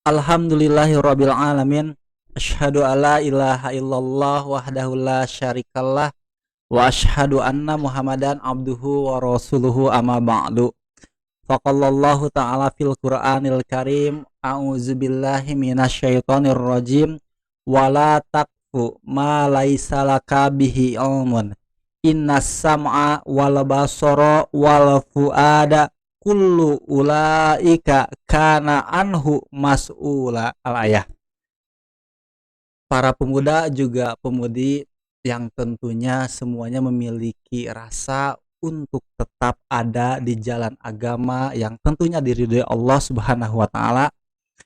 Alhamdulillahirabbil alamin. Asyhadu alla ilaha illallah wahdahu la syarikalah wa asyhadu anna Muhammadan abduhu wa rasuluhu, amma ba'du. Faqallallahu ta'ala fil Qur'anil Karim, a'udzubillahi minasyaitonir rajim, wala taqfu ma laisa laka bihi ilmun, innas sam'a wal basara wal fuada kullu ulaika kana anhu mas'ula. Al-ayah. Para pemuda juga pemudi yang tentunya semuanya memiliki rasa untuk tetap ada di jalan agama yang tentunya diridhoi Allah Subhanahu wa taala.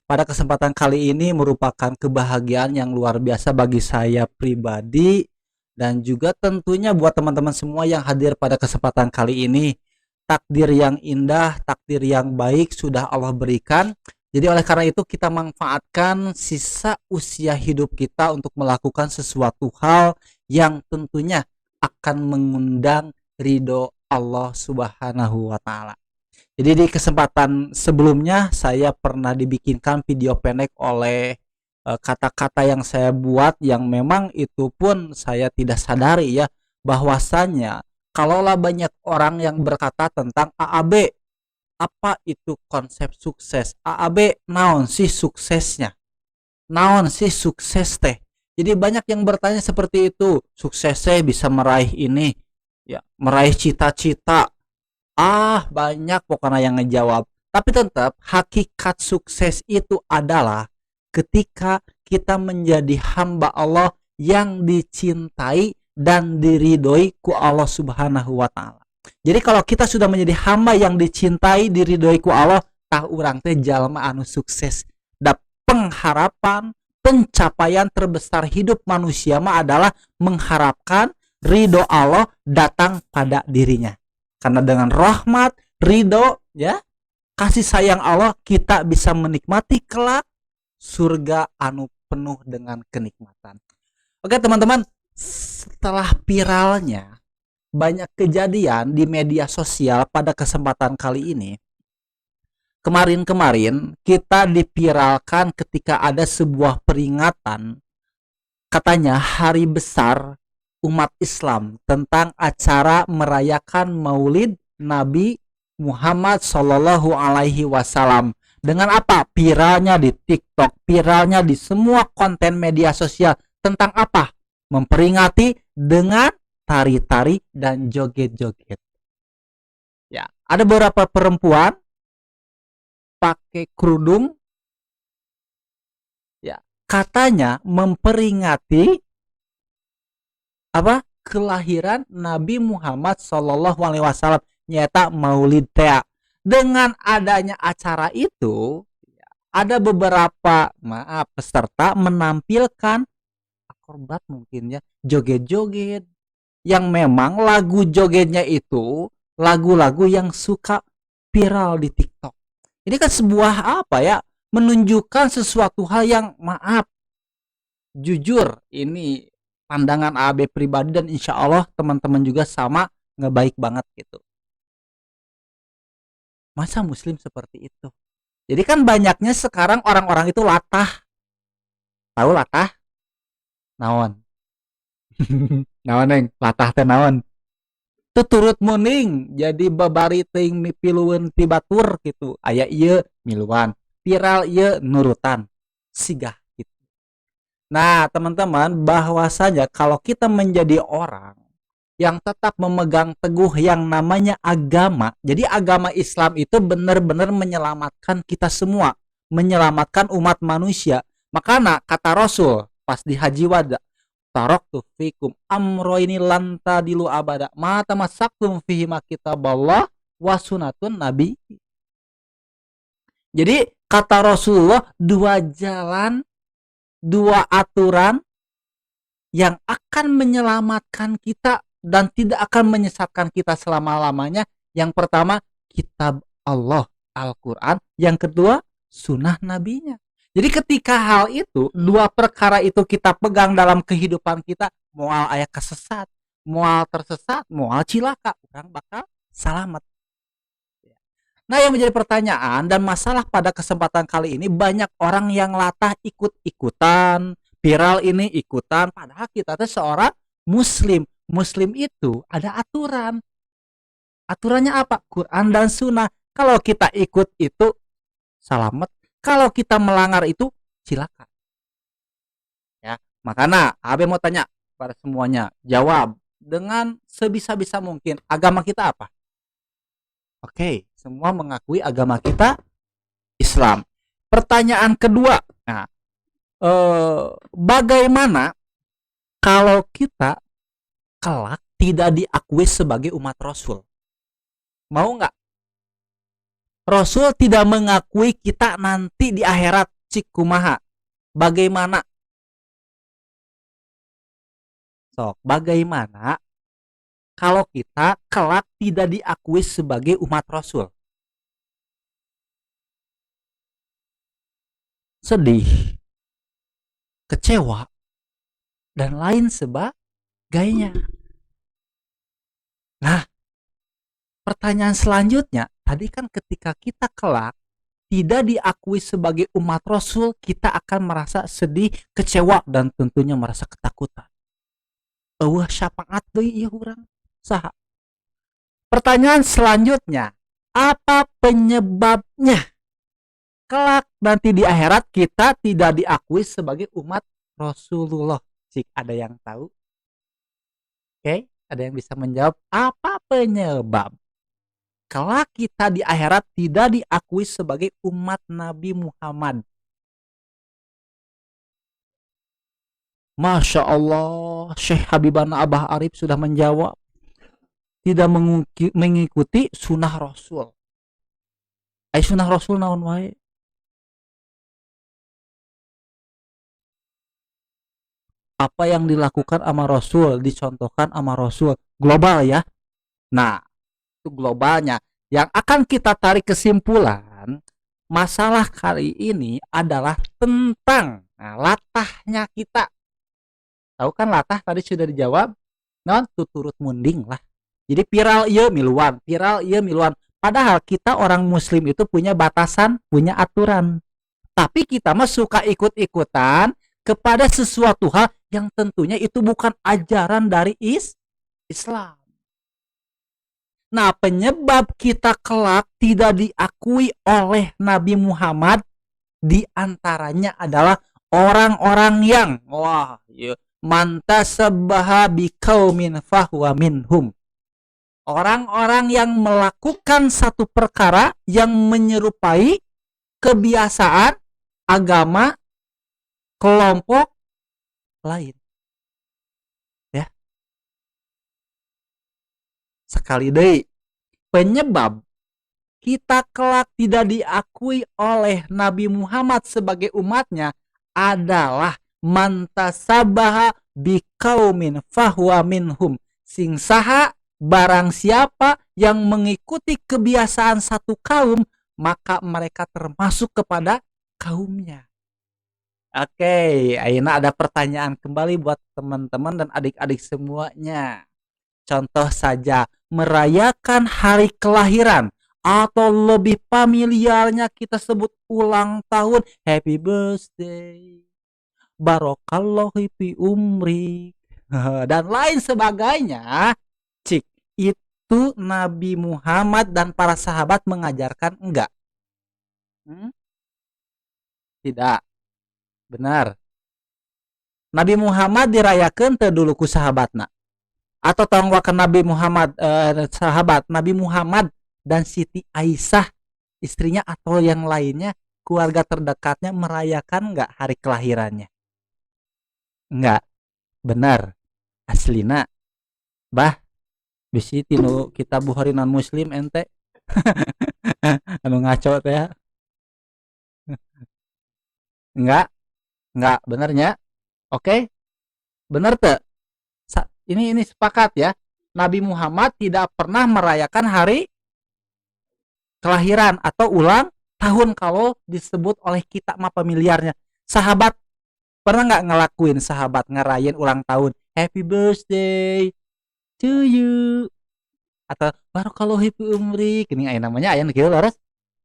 Pada kesempatan kali ini merupakan kebahagiaan yang luar biasa bagi saya pribadi dan juga tentunya buat teman-teman semua yang hadir pada kesempatan kali ini. Takdir yang indah, takdir yang baik sudah Allah berikan. Jadi oleh karena itu kita manfaatkan sisa usia hidup kita untuk melakukan sesuatu hal yang tentunya akan mengundang ridho Allah Subhanahu wa taala. Jadi di kesempatan sebelumnya saya pernah dibikinkan video pendek oleh kata-kata yang saya buat, yang memang itu pun saya tidak sadari ya, bahwasanya kalaulah banyak orang yang berkata tentang AAB, apa itu konsep sukses? AAB, naon sih suksesnya? Naon sih sukses teh? Jadi banyak yang bertanya seperti itu. Suksesnya bisa meraih ini, ya, meraih cita-cita. Ah, banyak pokoknya yang ngejawab. Tapi tetap hakikat sukses itu adalah ketika kita menjadi hamba Allah yang dicintai dan diridhoi ku Allah Subhanahu wa taala. Jadi kalau kita sudah menjadi hamba yang dicintai, diridhoi ku Allah, tah urang teh jalma anu sukses. Da pengharapan, pencapaian terbesar hidup manusia mah adalah mengharapkan ridho Allah datang pada dirinya. Karena dengan rahmat, ridho, ya, kasih sayang Allah, kita bisa menikmati kelak surga anu penuh dengan kenikmatan. Oke teman-teman, setelah viralnya banyak kejadian di media sosial pada kesempatan kali ini, kemarin-kemarin kita diviralkan ketika ada sebuah peringatan, katanya hari besar umat Islam tentang acara merayakan Maulid Nabi Muhammad Shallallahu Alaihi Wasallam. Dengan apa? Viralnya di TikTok, viralnya di semua konten media sosial tentang apa? Memperingati dengan tari-tari dan joget-joget. Ya, ada beberapa perempuan pakai kerudung ya, katanya memperingati apa? Kelahiran Nabi Muhammad Shallallahu Alaihi Wasallam, nyaeta Maulid tea. Dengan adanya acara itu, ada beberapa, maaf, peserta menampilkan akrobat mungkin ya, joget-joget yang memang lagu jogetnya itu lagu-lagu yang suka viral di TikTok. Ini kan sebuah apa ya? Menunjukkan sesuatu hal yang, maaf, jujur ini pandangan AB pribadi dan insya Allah teman-teman juga sama, nggak baik banget gitu. Masa muslim seperti itu? Jadi kan banyaknya sekarang orang-orang itu latah. Tahu latah? Naon? Naon, Neng? Latah teh naon? Tuturut muning, jadi babari teuing mipilueun ti batur gitu. Aya ieu miluan, viral ieu nurutan. Sigah gitu. Nah, teman-teman, bahwasanya kalau kita menjadi orang yang tetap memegang teguh yang namanya agama. Jadi agama Islam itu benar-benar menyelamatkan kita semua, menyelamatkan umat manusia. Makanya kata Rasul pas di haji wada, taraktu fikum amroini lan tadillu abada ma tamassaktum fihima kitaballah wa sunnatun nabi. Jadi kata Rasulullah, dua jalan, dua aturan yang akan menyelamatkan kita dan tidak akan menyesatkan kita selama-lamanya. Yang pertama, kitab Allah, Al-Quran. Yang kedua, sunnah nabinya. Jadi ketika hal itu, dua perkara itu kita pegang dalam kehidupan kita, moal aya kesesat, moal tersesat, moal cilaka, urang bakal salamet. Nah, yang menjadi pertanyaan dan masalah pada kesempatan kali ini, banyak orang yang latah ikut-ikutan, viral ini ikutan, padahal kita tuh seorang muslim. Muslim itu ada aturan. Aturannya apa? Quran dan Sunnah. Kalau kita ikut itu selamat, kalau kita melanggar itu cilaka. Ya, makanya Abe mau tanya pada semuanya, jawab dengan sebisa-bisa mungkin, agama kita apa? Oke, semua mengakui agama kita Islam. Pertanyaan kedua, nah, bagaimana kalau kita kelak tidak diakui sebagai umat Rasul? Mau nggak? Rasul tidak mengakui kita nanti di akhirat, cik kumaha? Bagaimana? Sok, bagaimana kalau kita kelak tidak diakui sebagai umat Rasul? Sedih, kecewa, dan lain sebagainya. Nah, pertanyaan selanjutnya, tadi kan ketika kita kelak tidak diakui sebagai umat Rasul, kita akan merasa sedih, kecewa, dan tentunya merasa ketakutan. Euweuh syafaat deui ieu urang. Saha? Pertanyaan selanjutnya, apa penyebabnya kelak nanti di akhirat kita tidak diakui sebagai umat Rasulullah? Cik, ada yang tahu? Oke, ada yang bisa menjawab apa penyebab kelak kita di akhirat tidak diakui sebagai umat Nabi Muhammad? Masya Allah, Syekh Habibana Abah Arif sudah menjawab, tidak mengikuti sunnah Rasul. Ai sunnah Rasul naon wae? Apa yang dilakukan sama Rasul, dicontohkan sama Rasul, global ya. Nah, itu globalnya. Yang akan kita tarik kesimpulan, masalah kali ini adalah tentang, nah, latahnya kita. Tahu kan latah tadi sudah dijawab? Non, tuturut munding lah. Jadi viral ieu miluan, viral ieu miluan. Padahal kita orang muslim itu punya batasan, punya aturan. Tapi kita mah suka ikut-ikutan kepada sesuatu hal yang tentunya itu bukan ajaran dari Islam. Nah, penyebab kita kelak tidak diakui oleh Nabi Muhammad diantaranya adalah orang-orang yang, wah, ya, man tasabbaha biqaumin fahuwa minhum. Orang-orang yang melakukan satu perkara yang menyerupai kebiasaan agama kelompok lain. Ya. Sekali deui, penyebab kita kelak tidak diakui oleh Nabi Muhammad sebagai umatnya adalah man tasabbaha biqaumin fahuwa minhum. Sing saha barang siapa yang mengikuti kebiasaan satu kaum, maka mereka termasuk kepada kaumnya. Oke, ayeuna ada pertanyaan kembali buat teman-teman dan adik-adik semuanya. Contoh saja, merayakan hari kelahiran atau lebih familiarnya kita sebut ulang tahun, happy birthday, barokallahu fi umri, dan lain sebagainya. Cik, itu Nabi Muhammad dan para sahabat mengajarkan enggak? Tidak. Benar. Nabi Muhammad dirayakan teu dulu ku sahabatna? Atau tong waka Nabi Muhammad, sahabat Nabi Muhammad dan Siti Aisyah istrinya atau yang lainnya, keluarga terdekatnya merayakan enggak hari kelahirannya? Enggak. Benar. Aslina. Bah, bisi tinu kitab Bukhari non muslim ente. Anu ngaco teh ya. Enggak. Enggak, benernya. Oke. Bener teu? Ini sepakat ya. Nabi Muhammad tidak pernah merayakan hari kelahiran atau ulang tahun kalau disebut oleh kita mah familiarnya. Sahabat pernah nggak ngelakuin, sahabat ngerayain ulang tahun, happy birthday to you atau barakallahu fi umri, gini aya namanya aya kieu leres.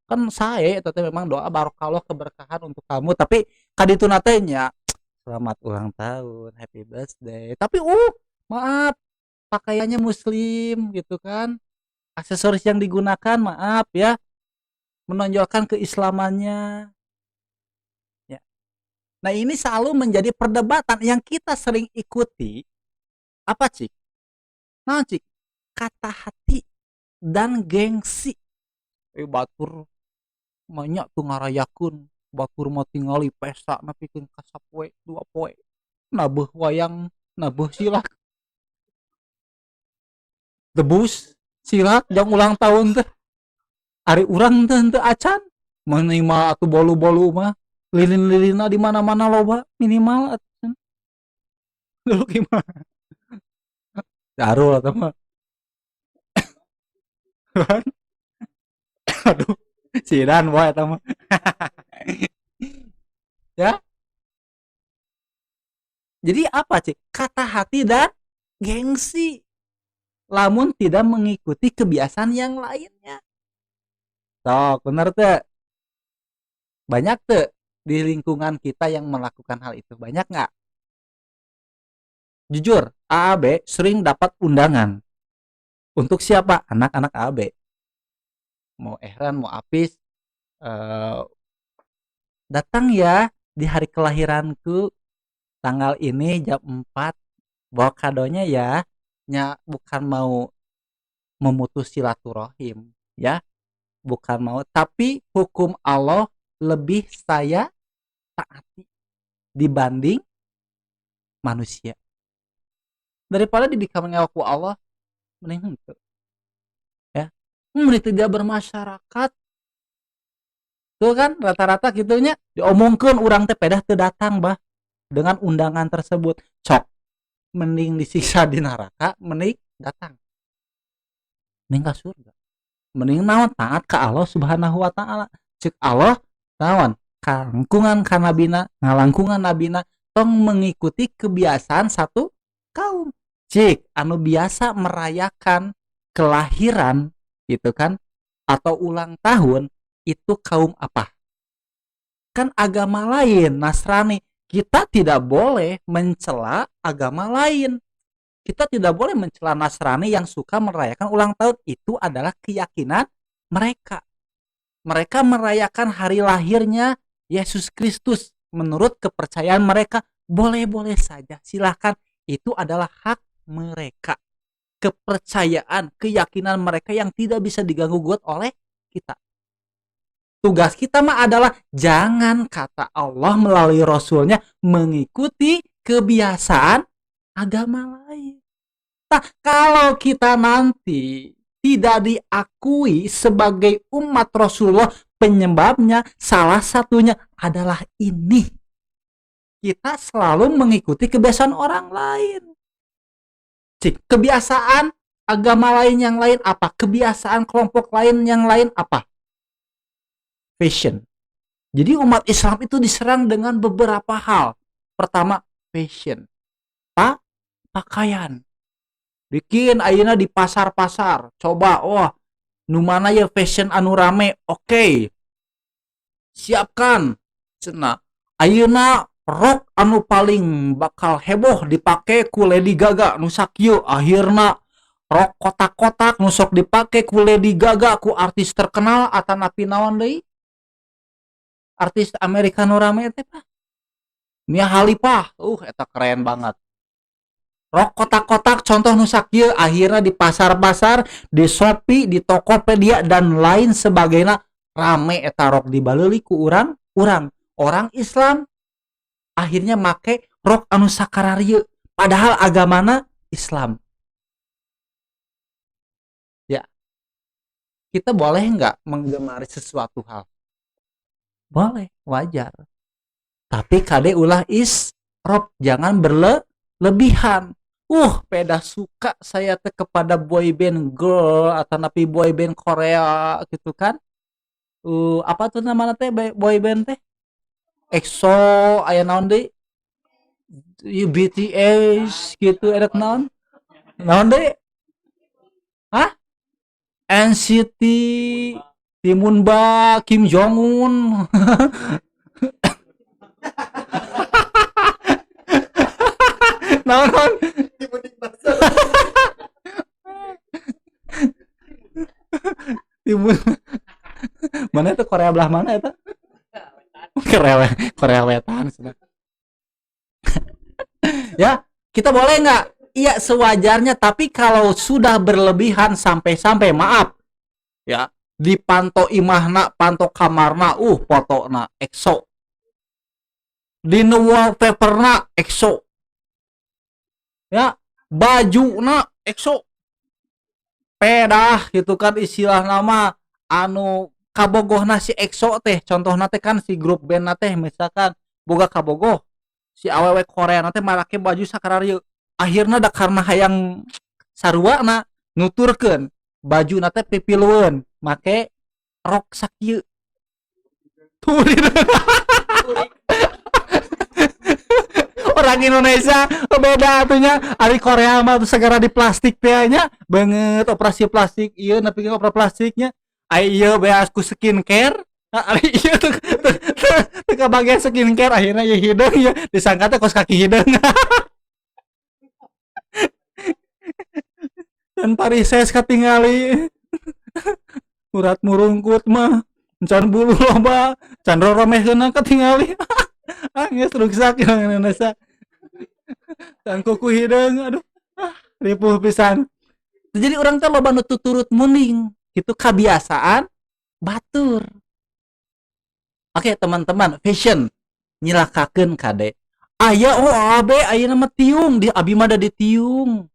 Kan sae eta teh, memang doa barokallah, keberkahan untuk kamu, tapi kadituna teh nya selamat ulang tahun, happy birthday. Tapi maaf, pakaiannya muslim gitu kan, aksesoris yang digunakan, maaf ya, menonjolkan keislamannya ya. Nah, ini selalu menjadi perdebatan yang kita sering ikuti. Apa, cik? Nah, cik, kata hati dan gengsi. Batur banyak tuh ngarayakeun, batur mah tingali pesta nepikeun ka sapoe dua poe, nabeuh wayang, nabeuh silak, debus silak jang ulang tahun teh. Ari urang teh henteu acan, minimal atuh bolu-bolu mah, lilin-lilinna di mana-mana loba, minimal atuh. Dulu gimana? Darul atau mah. Aduh, sidan wae eta mah. Ya. Jadi apa, Cik? Kata hati dan gengsi. Lamun tidak mengikuti kebiasaan yang lainnya. Sok, bener tuh. Banyak tuh di lingkungan kita yang melakukan hal itu. Banyak nggak? Jujur, AAB sering dapat undangan. Untuk siapa? Anak-anak AAB. Mau Ehran, mau Apis, datang ya di hari kelahiranku tanggal ini jam 4, bawa kadonya ya. Nya, bukan mau memutus silaturahim ya, bukan mau, tapi hukum Allah lebih saya taati dibanding manusia. Daripada dibikam ku Allah, mending henteu ya, mending tidak bermasyarakat tuh kan. Rata-rata gitunya diomongkeun urang teh, pedah teu datang bah dengan undangan tersebut. Cok, mending disiksa di neraka, mending datang, mending ke surga, mending naon, taat ke Allah Subhanahu wa Taala. Cek Allah naon? Kalangkungan ka nabina, ngalangkungan nabina, tong mengikuti kebiasaan satu kaum. Cik, anu biasa merayakan kelahiran gitu kan atau ulang tahun itu kaum apa? Kan agama lain, Nasrani. Kita tidak boleh mencela agama lain. Kita tidak boleh mencela Nasrani yang suka merayakan ulang tahun. Itu adalah keyakinan mereka. Mereka merayakan hari lahirnya Yesus Kristus menurut kepercayaan mereka, boleh-boleh saja, silahkan. Itu adalah hak mereka, kepercayaan, keyakinan mereka yang tidak bisa diganggu gugat oleh kita. Tugas kita mah adalah jangan, kata Allah melalui Rasulnya, mengikuti kebiasaan agama lain. Nah, kalau kita nanti tidak diakui sebagai umat Rasulullah, penyebabnya salah satunya adalah ini. Kita selalu mengikuti kebiasaan orang lain. Cik, kebiasaan agama lain yang lain apa? Kebiasaan kelompok lain yang lain apa? Fashion. Jadi umat Islam itu diserang dengan beberapa hal. Pertama, fashion. Pakaian. Bikin ayeuna di pasar-pasar. Coba, wah, nu mana ya fashion anu rame? Oke. Siapkan. Cenah. Ayeuna rok anu paling bakal heboh dipake ku Lady Gaga nu sakieu. Akhirna rok kotak-kotak nu sok dipake ku Lady Gaga, ku artis terkenal, atanapi naon deui artis Amerika nu rame teh, Pak? Mia Khalifa. Eta keren banget rok kotak-kotak, contoh nu sakieu. Akhirnya di pasar-pasar, di Shopee, di Tokopedia, dan lain sebagainya, rame eta rok, dibaleuli ku urang urang orang Islam. Akhirnya make rok anu sakararieu, padahal agamana Islam ya. Kita boleh nggak menggemari sesuatu hal? Boleh, wajar, tapi kade ulah israf, jangan berlebihan. Pedah suka saya teh kepada boy band girl atau napi boy band Korea gitu kan. Apa tuh namanya teh, boy band teh? EXO, aya naon deui? BTS gitu, ada naon? Naon deui? Hah? NCT. Timun ba Kim Jong Un. Naon naon? Timun. Mana itu Korea belah mana itu? Korea Wetan sudah. Ya, kita boleh nggak? Iya sewajarnya, tapi kalau sudah berlebihan sampai-sampai maaf ya, dipanto imahna, panto kamarna, fotona EXO. Di wallpaperna EXO. Ya, bajuna EXO. Pedah gitu kan istilah nama anu kabogohna si EXO teh, contohna teh kan si grup band teh misalkan boga kabogoh si awewe Korea teh marake baju sakararieu. Akhirna da karena hayang saruana nuturkeun bajuna teh pipilueun make rok sakieu. Tuh orang Indonesia beda atunya, ari Korea mah tuh segera di plastik teh nya, banget operasi plastik ieu nepi ka operasi plastiknya. Ai ieu beas ku skincare, ari ieu teu kabagian skincare akhirnya ieu hideung ya disangka teh kos kaki hideung. Dan parises katingali urat murungkut mah can bulu loba can roromehkeunna katingali. Ah geus ruksak Indonesia. Dan kuku hideung aduh, ripuh pisan. Jadi urang teh loba nu tuturut muning gitu kebiasaan batur. Oke teman-teman, fashion nyilakakeun kade. Aya oh abe ayeuna mah tiung di abi mah da ditiung.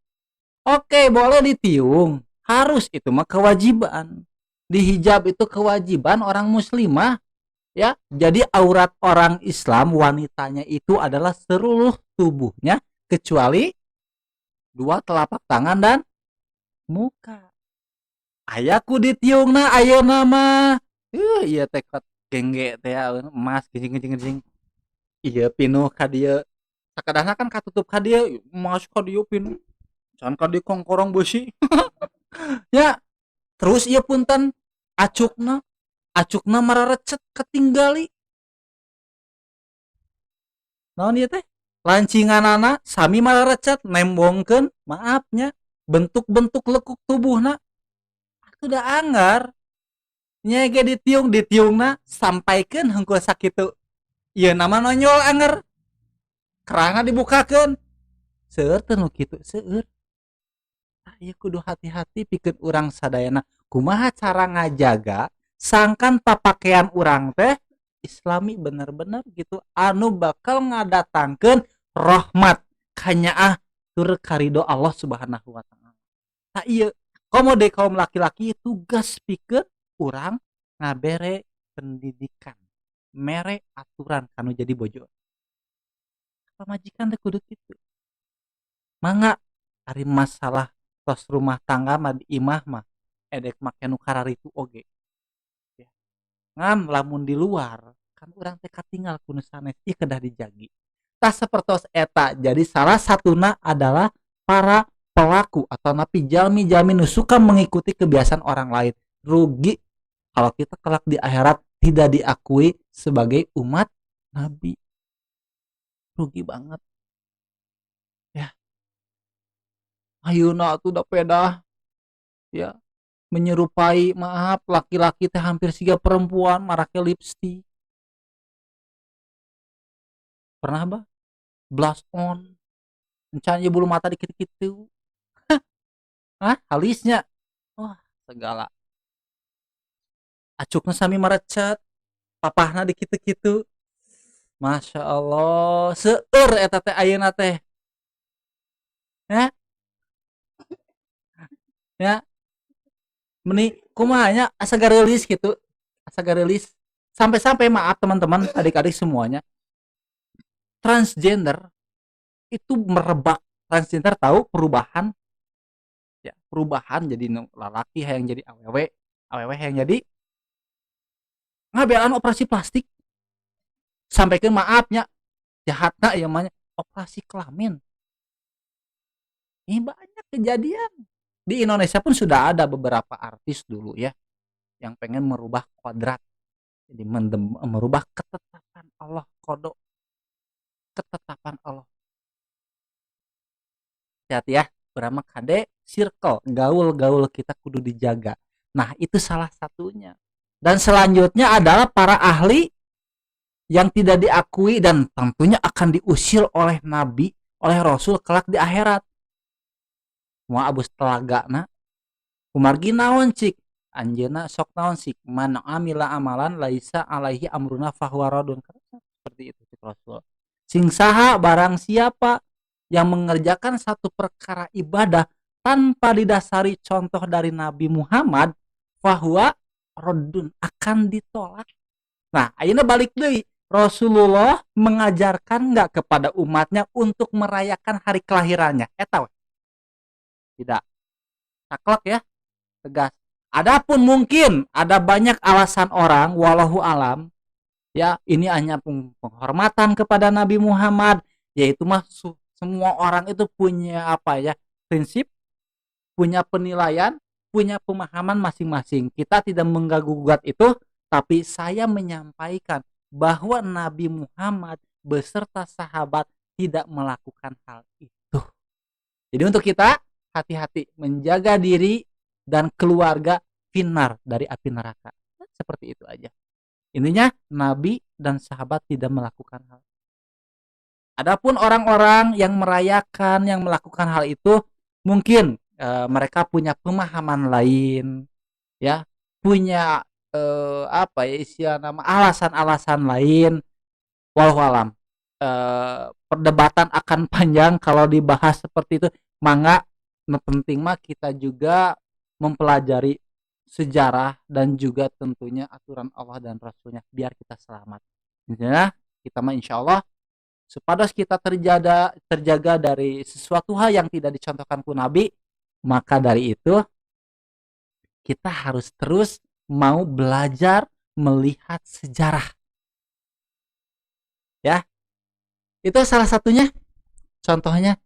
Oke, boleh ditiung. Harus itu mah kewajiban. Dihijab itu kewajiban orang muslimah. Ya, jadi aurat orang Islam wanitanya itu adalah seluruh tubuhnya kecuali dua telapak tangan dan muka. Aya ku ditiungna ayeuna mah. Ieu teh gengge teh emas geuning-geuning. Ieu pinuh ka dieu. Sakadahna kan katutup ka dieu, emas ka dieu pinuh. Can ka dieu kongkorong beusi. Ya, terus ieu punten acukna mararecet ketinggali. Naon ieu teh? Lancinganana sami mararecet nembongkeun maafnya bentuk-bentuk lekuk tubuhna. Atuh da anggar nya ge ditiung ditiungna sampaikeun hungkul sakitu. Ieu nama nonyol anger. Kerangna dibukakeun. Seueur teh nu kitu seueur. Tah ieu kudu hati-hati pikeun urang sadayana. Kumaha cara ngajaga sangkan papakaian urang teh islami bener-bener gitu anu bakal ngadatangkeun rahmat kanyaah tur karido Allah Subhanahu wa taala. Tah ieu komo deui kaum laki-laki tugas pikeun urang ngabere pendidikan, mere aturan kanu jadi bojo. Pamajikan teh kudu kitu. Mangga ari masalah tos rumah tangga mah di imah mah edek make nu kararitu oge. Ya. Ngan lamun di luar kan urang teh katinggal ku nu sanes ieu kedah dijagi. Tah sapertos eta jadi salah satuna adalah para pelaku atau napi jalmi-jalmi nu suka mengikuti kebiasaan orang lain. Rugi kalau kita kelak di akhirat tidak diakui sebagai umat Nabi. Rugi banget. Ya. Ayeuna atuh da pedah. Ya, menyerupai maaf laki-laki teh hampir siga perempuan marake lipstick. Pernah bah? Blush on. Encan ieu bulu mata dikitu-kitu. Hah, halisnya. Wah, segala. Acukna sami marecet, papahna dikitu-kitu. Masya Allah, seueur eta teh ayeuna teh. Ya. Ya. Meni kumaha nya asa gareulis gitu. Asa gareulis. Sampai-sampai maaf teman-teman, adik-adik semuanya. Transgender itu merebak. Transgender tahu perubahan ya, perubahan jadi lalaki hayang jadi awewe, awewe hayang jadi ngabelaan operasi plastik. Sampai ke maafnya jahatna ya mah operasi kelamin. Ini banyak kejadian. Di Indonesia pun sudah ada beberapa artis dulu ya. Yang pengen merubah kodrat, jadi merubah ketetapan Allah, qada ketetapan Allah. Hati-hati ya, urang mah kade circle gaul-gaul kita kudu dijaga. Nah, itu salah satunya. Dan selanjutnya adalah para ahli yang tidak diakui dan tentunya akan diusir oleh Nabi, oleh Rasul kelak di akhirat. Mau abus telaga na kumargi naon cik anjeuna sok naon sik man amila amalan laisa alaihi amruna fahuwa radun. Seperti itu cik Rasul. Sing saha, barang siapa yang mengerjakan satu perkara ibadah tanpa didasari contoh dari Nabi Muhammad, fahuwa raddun, akan ditolak. Nah, ayeuna balik deui, Rasulullah mengajarkan nggak kepada umatnya untuk merayakan hari kelahirannya? Eta we. Tidak. Saklek ya, tegas. Adapun mungkin ada banyak alasan orang, wallahu alam, ya ini hanya penghormatan kepada Nabi Muhammad, yaitu mah semua orang itu punya apa ya, prinsip, punya penilaian, punya pemahaman masing-masing. Kita tidak mengganggu-gugat itu, tapi saya menyampaikan bahwa Nabi Muhammad beserta sahabat tidak melakukan hal itu. Jadi untuk kita hati-hati menjaga diri dan keluarga finnar, dari api neraka. Seperti itu aja. Intinya Nabi dan sahabat tidak melakukan hal. Adapun orang-orang yang merayakan, yang melakukan hal itu mungkin mereka punya pemahaman lain, ya, punya apa ya istilah nama alasan-alasan lain. Wallahu alam. Perdebatan akan panjang kalau dibahas seperti itu. Mangga, nu penting mah kita juga mempelajari sejarah dan juga tentunya aturan Allah dan Rasulnya biar kita selamat. Intinya kita mah insya Allah supados kita terjaga terjaga dari sesuatu hal yang tidak dicontohkan ku Nabi, maka dari itu kita harus terus mau belajar melihat sejarah. Ya. Itu salah satunya. Contohnya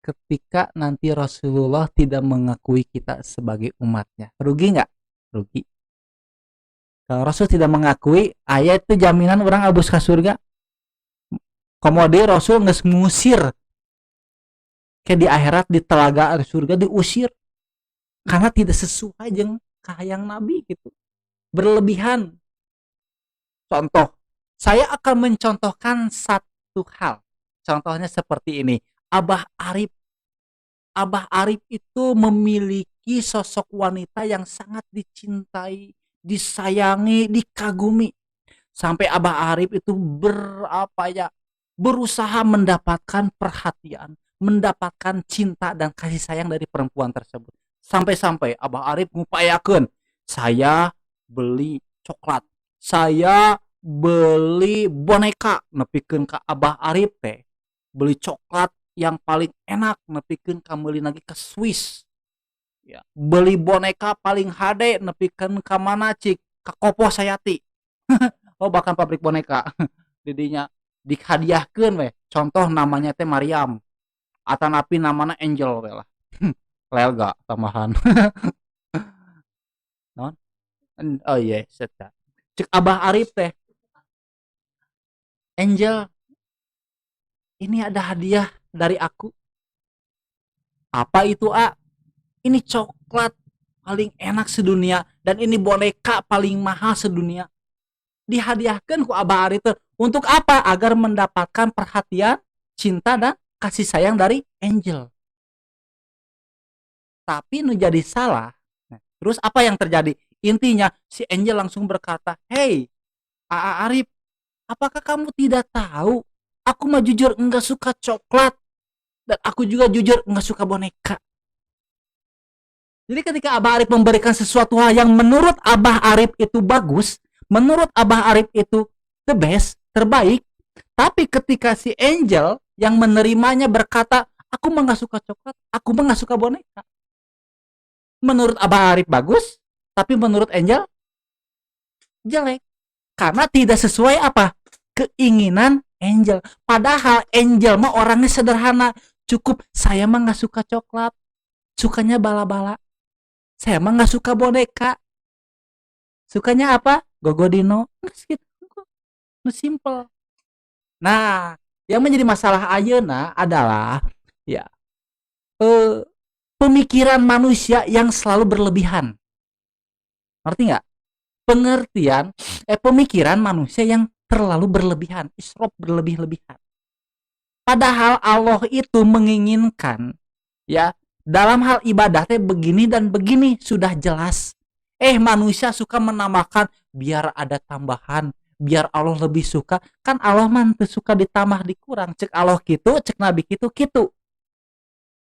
ketika nanti Rasulullah tidak mengakui kita sebagai umatnya. Rugi nggak? Rugi. Kalau Rasul tidak mengakui, aya itu jaminan urang abus ke surga. Kemudian Rasul nggak ngusir kayak di akhirat, di telaga surga diusir karena tidak sesuai jeung kahayang Nabi gitu, berlebihan. Contoh, saya akan mencontohkan satu hal. Contohnya seperti ini. Abah Arif. Abah Arif itu memiliki sosok wanita yang sangat dicintai, disayangi, dikagumi. Sampai Abah Arif itu berapa ya, berusaha mendapatkan perhatian, mendapatkan cinta dan kasih sayang dari perempuan tersebut. Sampai-sampai Abah Arif ngupayakeun, saya beli coklat, saya beli boneka nepikeun ka Abah Arif teh, beli coklat yang paling enak nepikeun ka meuli lagi ke Swiss. Ya, beli boneka paling hade nepikeun ka mana cik? Ka Kopo Sayati. Oh, bahkan pabrik boneka didinya dihadiahkeun we. Contoh namanya teh Mariam atau napi namanya Angel we lah. Lelga tambahan. Non? Oh iya, seta. Cek Abah Arif teh, "Angel, ini ada hadiah dari aku." "Apa itu, A?" "Ini coklat paling enak sedunia dan ini boneka paling mahal sedunia." Dihadiahkan ku Abah Arif teh. Untuk apa? Agar mendapatkan perhatian, cinta, dan kasih sayang dari Angel. Tapi nu jadi salah. Nah, terus apa yang terjadi? Intinya si Angel langsung berkata, "Hey, Aa Arif, apakah kamu tidak tahu? Aku mah jujur enggak suka coklat dan aku juga jujur enggak suka boneka." Jadi ketika Abah Arif memberikan sesuatu hal yang menurut Abah Arif itu bagus, menurut Abah Arif itu the best, terbaik, tapi ketika si Angel yang menerimanya berkata, "Aku mah nggak suka coklat, aku mah nggak suka boneka." Menurut Abah Arif bagus, tapi menurut Angel jelek. Karena tidak sesuai apa? Keinginan Angel. Padahal Angel mah orangnya sederhana. Cukup, "Saya mah nggak suka coklat, sukanya bala-bala. Saya mah nggak suka boneka." Sukanya apa? Gogodino. Geus kitu. Nu simple. Nah, yang menjadi masalah ayeuna adalah ya pemikiran manusia yang selalu berlebihan. Ngerti nggak? Pengertian pemikiran manusia yang terlalu berlebihan, israf, berlebih-lebihan. Padahal Allah itu menginginkan ya dalam hal ibadah teh begini dan begini, sudah jelas. Eh, manusia suka menambahkan biar ada tambahan, biar Allah lebih suka. Kan Allah mah teu suka ditambah dikurang. Cek Allah kitu, cek Nabi kitu kitu.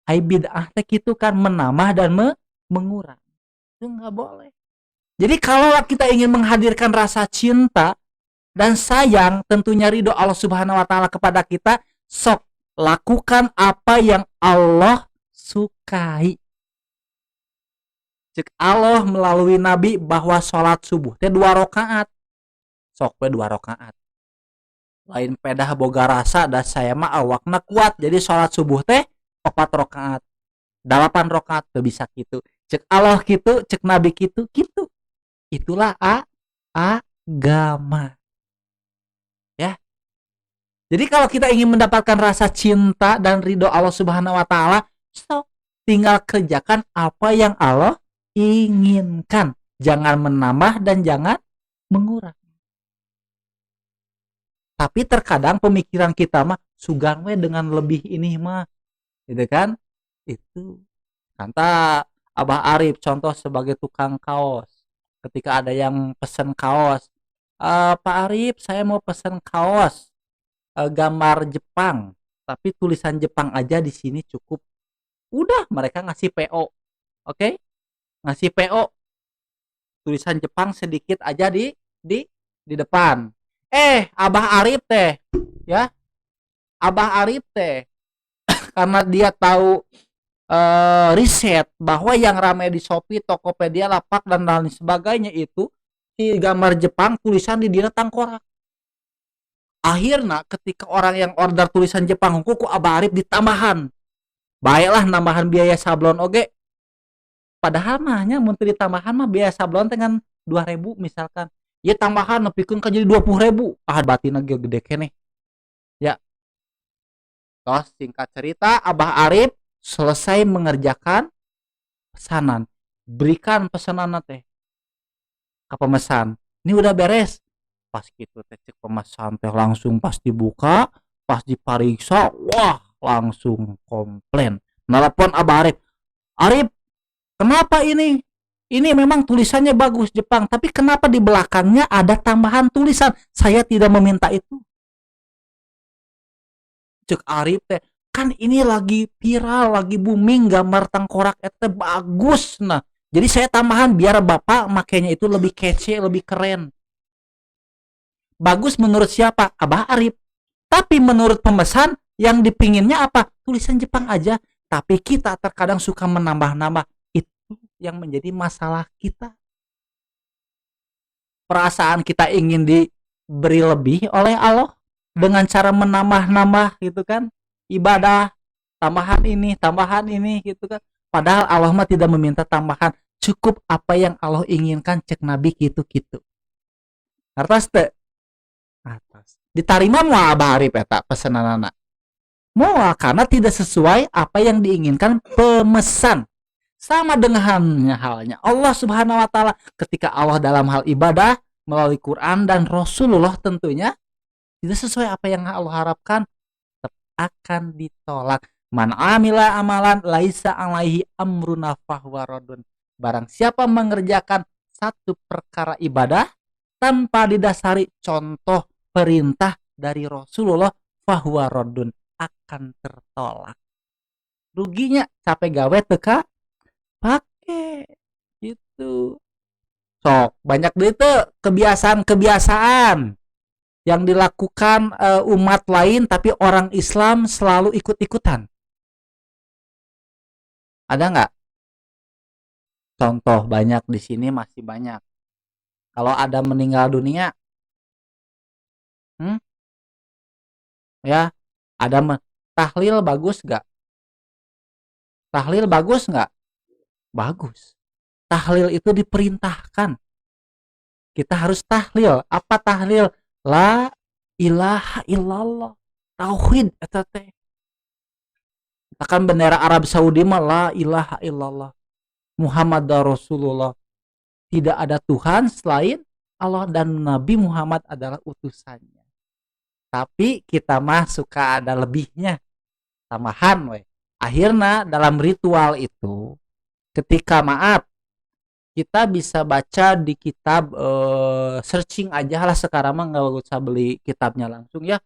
Ai bid'ah teh kitu kan, menambah dan mengurang. Itu nggak boleh. Jadi kalau kita ingin menghadirkan rasa cinta dan sayang, tentunya ridho Allah Subhanahu wa Taala kepada kita, sok lakukan apa yang Allah sukai. Cek Allah melalui Nabi bahwa sholat subuh teh dua rakaat. Sok we dua rakaat. Lain pedah boga rasa, da saya mah awakna kuat, jadi sholat subuh teh opat rakaat, delapan rakaat, teu bisa gitu. Cek Allah gitu, cek Nabi gitu gitu. Itulah agama ya. Jadi kalau kita ingin mendapatkan rasa cinta dan ridho Allah Subhanahu wa Taala, sok tinggal kerjakan apa yang Allah inginkan, jangan menambah dan jangan mengurang. Tapi terkadang pemikiran kita mah sugan we dengan lebih ini mah, gitu kan. Itu kata Abah Arif, contoh sebagai tukang kaos, ketika ada yang pesen kaos, "E, Pak Arif, saya mau pesen kaos gambar Jepang, tapi tulisan Jepang aja di sini cukup." Udah, mereka ngasih PO, oke, ngasih PO tulisan Jepang sedikit aja di depan. Eh, Abah Arif teh ya, Abah Arif teh karena dia tahu riset bahwa yang ramai di Shopee, Tokopedia, Lapak, dan lain sebagainya itu si gambar Jepang tulisan di dina tangkorak. Akhirnya ketika orang yang order tulisan Jepang ku Abah Arif ditambahan, baiklah nambahan biaya sablon oge. Padahal mah nya mun teu ditambahan mah biaya sablon dengan 2000 misalkan ya, tambahan nepikeun ka jadi 20.000. Ah, batina ge gede keneh ya. Terus singkat cerita, Abah Arif selesai mengerjakan pesanan, berikan pesanan teh ke pemesan, ini udah beres. Pas gitu teh cek pemesan teh langsung pas dibuka, pas dipariksa, wah, langsung komplain, nelpon Abah Arif, "Arif, kenapa ini? Ini memang tulisannya bagus Jepang, tapi kenapa di belakangnya ada tambahan tulisan? Saya tidak meminta itu." Cek Arif teh, kan ini lagi viral, lagi booming gambar tangkorak itu bagus. Nah, jadi saya tambahan biar bapak makainya itu lebih kece, lebih keren. Bagus menurut siapa? Abah Arif. Tapi menurut pemesan yang dipinginnya apa? Tulisan Jepang aja. Tapi kita terkadang suka menambah-nambah. Itu yang menjadi masalah kita. Perasaan kita ingin diberi lebih oleh Allah dengan cara menambah-nambah gitu kan. Ibadah, tambahan ini gitu kan. Padahal Allah mah tidak meminta tambahan. Cukup apa yang Allah inginkan, cek Nabi gitu-gitu. Ngartos teu? Atas. Ditarima moal Abah Arif eta pesenanana? Moal, karena tidak sesuai apa yang diinginkan pemesan. Sama dengan halnya Allah Subhanahu wa Taala, ketika Allah dalam hal ibadah melalui Quran dan Rasulullah tentunya tidak sesuai apa yang Allah harapkan, tetap akan ditolak. Man amila amalan laisa alaihi amruna fahuwa raddun. Barang siapa mengerjakan satu perkara ibadah tanpa didasari contoh perintah dari Rasulullah, fahuwa raddun, akan tertolak. Ruginya capek gawe teu kapake gitu. Sok banyak deh itu kebiasaan-kebiasaan yang dilakukan umat lain, tapi orang Islam selalu ikut-ikutan. Ada nggak? Contoh banyak di sini, masih banyak. Kalau ada meninggal dunia, Ya, ada tahlil bagus nggak? Tahlil bagus nggak? Bagus. Tahlil itu diperintahkan. Kita harus tahlil. Apa tahlil? La ilaha illallah, tauhid eta teh. Akan bendera Arab Saudi mah la ilaha illallah Muhammad Rasulullah, tidak ada Tuhan selain Allah dan Nabi Muhammad adalah utusannya. Tapi kita mah suka ada lebihnya, tambahan we. Akhirnya dalam ritual itu, ketika, maaf, kita bisa baca di kitab, searching aja lah, sekarang mah nggak usah beli kitabnya langsung ya.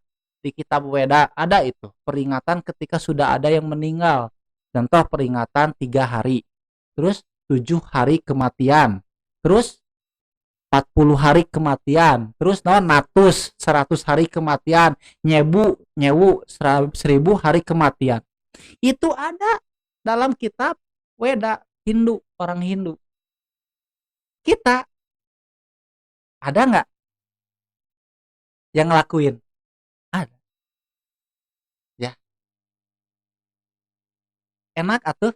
Di kitab Weda ada itu peringatan ketika sudah ada yang meninggal. Contoh, peringatan 3 hari, terus 7 hari kematian, terus 40 hari kematian, terus no natus 100 hari kematian, nyebu nyewu 1000 hari kematian. Itu ada dalam kitab Weda Hindu, orang Hindu. Kita ada nggak yang ngelakuin? Ada ya. Enak atuh.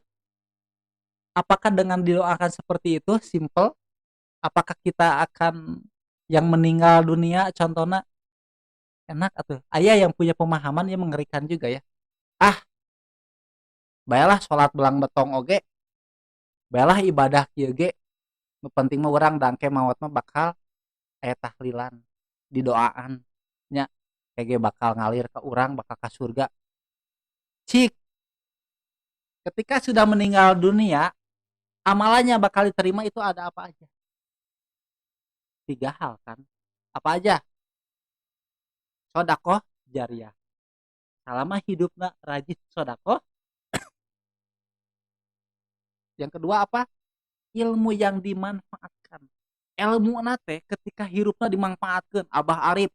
Apakah dengan didoakan seperti itu simple, apakah kita akan, yang meninggal dunia contohnya, enak atuh? Aya yang punya pemahaman yang mengerikan juga ya, "Ah, baiklah, sholat belang betong oge baiklah, ibadah kieu ge, nu penting mah urang dangke maot mah bakal aya tahlilan, didoaan nya, kayak bakal ngalir ke urang, bakal ke surga." Cik, ketika sudah meninggal dunia, amalannya bakal diterima itu ada apa aja? Tiga hal kan? Apa aja? Sodakoh jariah, selama hidupnya rajin sodakoh. Yang kedua apa? Ilmu yang dimanfaatkan. Ilmu nate ketika hirupnya dimanfaatkan. Abah Arif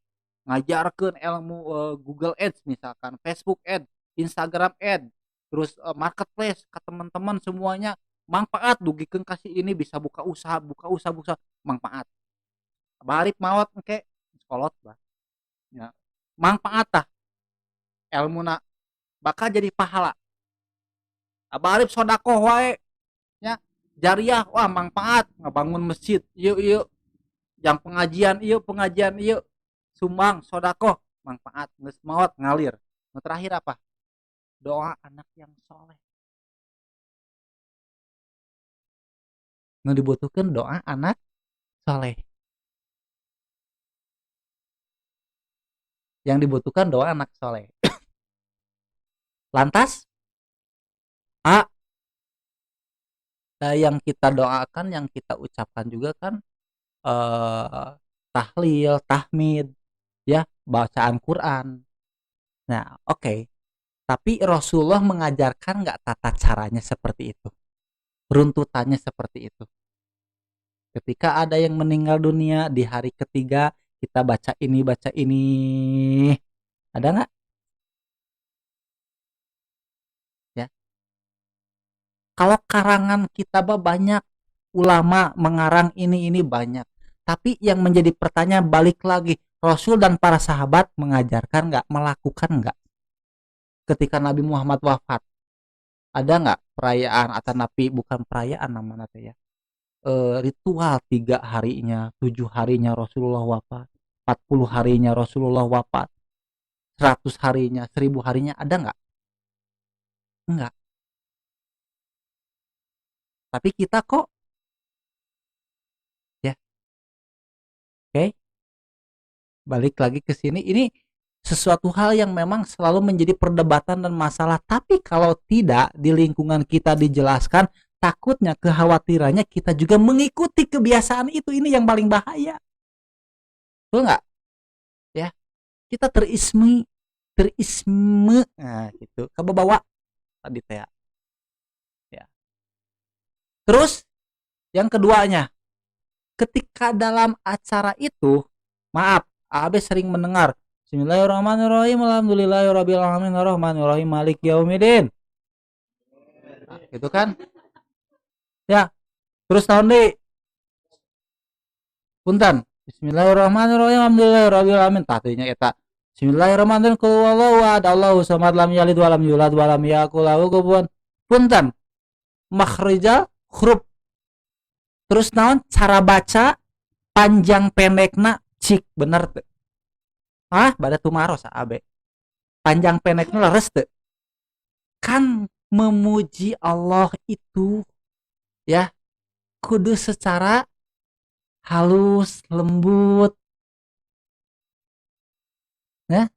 ngajarkan ilmu Google Ads misalkan, Facebook Ads, Instagram Ads, terus marketplace ke teman-teman semuanya, manfaat dugikeun kasih ini bisa buka usaha, buka usaha, buka manfaat. Abah Arif maot engke sekolot bah ya, manfaat tah ilmuna bakal jadi pahala. Abah Arif sodakoh wae ya, jariah, wah, manfaat ngebangun masjid yuk, yuk yang pengajian yuk, pengajian yuk, sumbang sodakoh, manfaat, geus maot ngalir. Nu terakhir apa? Doa anak yang soleh. Nu dibutuhkan doa anak soleh. Yang dibutuhkan doa anak soleh. Lantas A, yang kita doakan, yang kita ucapkan juga kan tahlil, tahmid ya, bacaan Quran. Nah, oke, okay. Tapi Rasulullah mengajarkan nggak tata caranya seperti itu, runtutannya seperti itu? Ketika ada yang meninggal dunia, di hari ketiga kita baca ini, baca ini, ada nggak ya? Kalau karangan kita banyak ulama mengarang ini banyak, tapi yang menjadi pertanyaan balik lagi, Rasul dan para sahabat mengajarkan nggak, melakukan nggak? Ketika Nabi Muhammad wafat, ada nggak perayaan atau napi, bukan perayaan namanya ya, ritual 3 harinya, 7 harinya Rasulullah wafat, 40 harinya Rasulullah wafat, 100 harinya, 1000 harinya, ada nggak? Enggak. Tapi kita kok ya. Oke. Balik lagi ke sini, ini sesuatu hal yang memang selalu menjadi perdebatan dan masalah. Tapi kalau tidak di lingkungan kita dijelaskan, takutnya, kekhawatirannya kita juga mengikuti kebiasaan itu. Ini yang paling bahaya. Betul nggak? Ya, kita terisme, terisme, nah gitu. Kebawa tadi teh. Ya. Terus yang keduanya, ketika dalam acara itu, maaf, AB sering mendengar Bismillahirrahmanirrahim, Alhamdulillahirabbil alamin, arrahmanirrahim, maliki yaumiddin. Nah, gitu kan? Ya. Terus tahun deh. Punten. Bismillahirrahmanirrahim, alhamdulillahirabbil alamin. Tadinya eta Bismillahirrahmanirrahim, qul huwallahu ahad, Allahu samad, lam yalid wa lam yulad wa lam yakul lahu kufuwan. Punten. Makhrijal huruf. Terus naon? Cara baca Panjang pendekna cik bener teu? Ah, bade tumaros abe. Panjang pendekna leres teu? Kan memuji Allah itu ya kudu secara halus, lembut. Ya.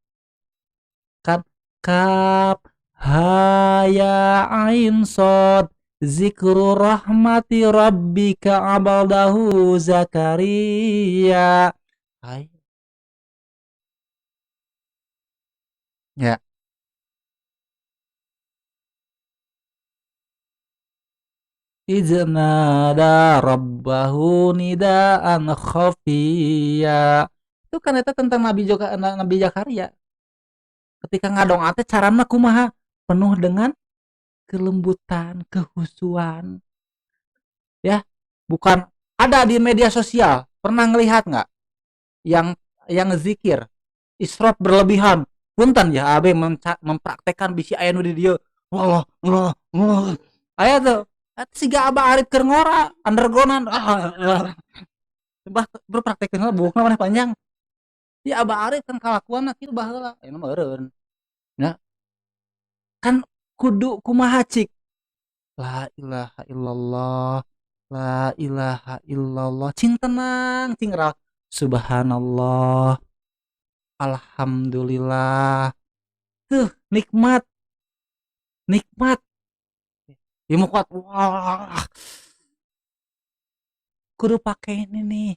Kan kaf ha ya ain sod zikru rahmati rabbika abdahu Zakaria. Hai. Ya. Iznada rabbahu nidaan khafiyya. Itu kan eta tentang Nabi juga, Nabi Zakaria. Ketika ngadonga teh carana kumaha? Penuh dengan kelembutan, kehusuan. Ya, bukan ada di media sosial. Pernah ngelihat nggak? Yang zikir israf berlebihan. Punten ya, abe mempraktekkan bisi aya nu di dieu. Allah, Allah, Allah. Aya tuh. Siga Aba Arif keur ngora, undergroundan. Ah, bah berpraktekeun heula buukna maneh panjang. Ya Aba Arif kan kalakuanna kitu baheula, ayeuna mah eureun. Ya. Kan kudu kumaha cik? La ilaha illallah, la ilaha illallah. Cing tenang, cing ra. Subhanallah. Alhamdulillah. Tuh, nikmat. Nikmat. Ya mau kuat. Wah. Kudu pakai ini nih.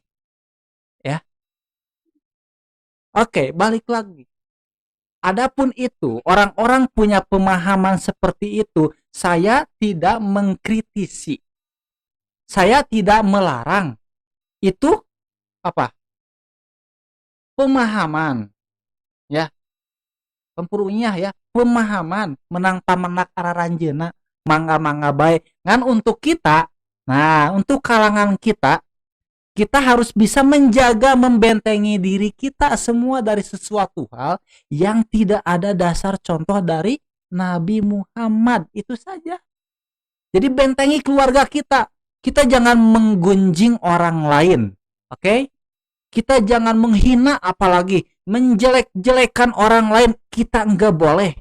Ya. Oke, balik lagi. Adapun itu, orang-orang punya pemahaman seperti itu, saya tidak mengkritisi. Saya tidak melarang. Itu apa? Pemahaman. Ya. Pempurunya ya, pemahaman menang pamenak araranjeuna mangga-mangga bae. Ngan untuk kita, nah untuk kalangan kita, kita harus bisa menjaga, membentengi diri kita semua dari sesuatu hal yang tidak ada dasar contoh dari Nabi Muhammad. Itu saja. Jadi bentengi keluarga kita. Kita jangan menggunjing orang lain. Oke? Kita jangan menghina, apalagi menjelek-jelekan orang lain. Kita enggak boleh.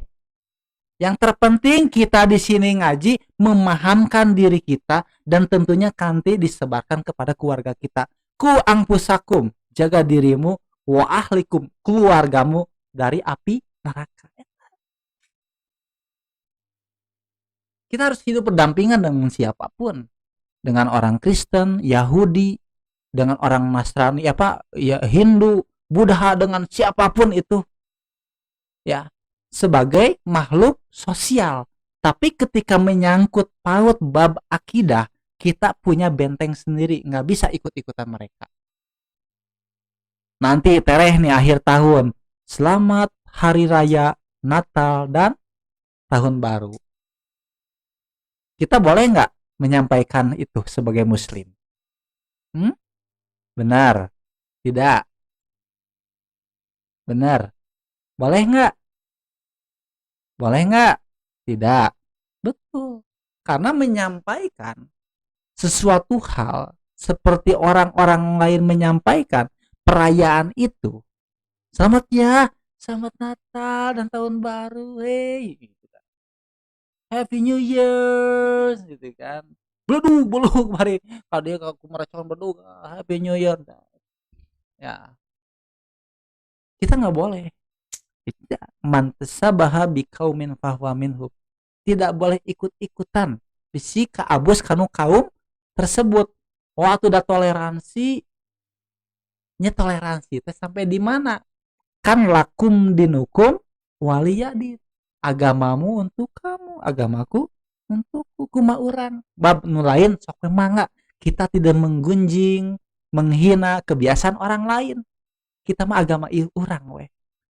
Yang terpenting kita di sini ngaji, memahamkan diri kita, dan tentunya kanti disebarkan kepada keluarga kita. Qu anfusakum, jaga dirimu, wa ahlikum, keluargamu dari api neraka. Kita harus hidup berdampingan dengan siapapun, dengan orang Kristen, Yahudi, dengan orang Nasrani, apa ya, Hindu, Buddha, dengan siapapun itu, ya, sebagai makhluk sosial. Tapi ketika menyangkut paut bab akidah, kita punya benteng sendiri, nggak bisa ikut-ikutan mereka. Nanti tereh nih akhir tahun, selamat Hari Raya Natal dan Tahun Baru. Kita boleh nggak menyampaikan itu sebagai Muslim? Benar? Tidak? Benar? Boleh nggak? Boleh nggak? Tidak. Betul. Karena menyampaikan sesuatu hal seperti orang-orang lain menyampaikan perayaan itu. Selamat ya, selamat Natal dan Tahun Baru, hey, gitu kan. Happy New Year, gitu kan. Beledug, beluk, mari. Kalau dia aku meracun bedug, Happy New Year. Ya. Kita nggak boleh. Tidak. Man tasabaha biqaumin fahuwa minhum. Tidak boleh ikut-ikutan. Bisi kaabus kanu kaum tersebut. Waktu udah toleransi, nya toleransi teh sampai di mana? Kan lakum dinukum waliyadin. Agamamu untuk kamu, agamaku untukku, kumaha urang. Bab nu lain sok we mangga. Kita tidak menggunjing, menghina kebiasaan orang lain. Kita mah agama ieu urang we.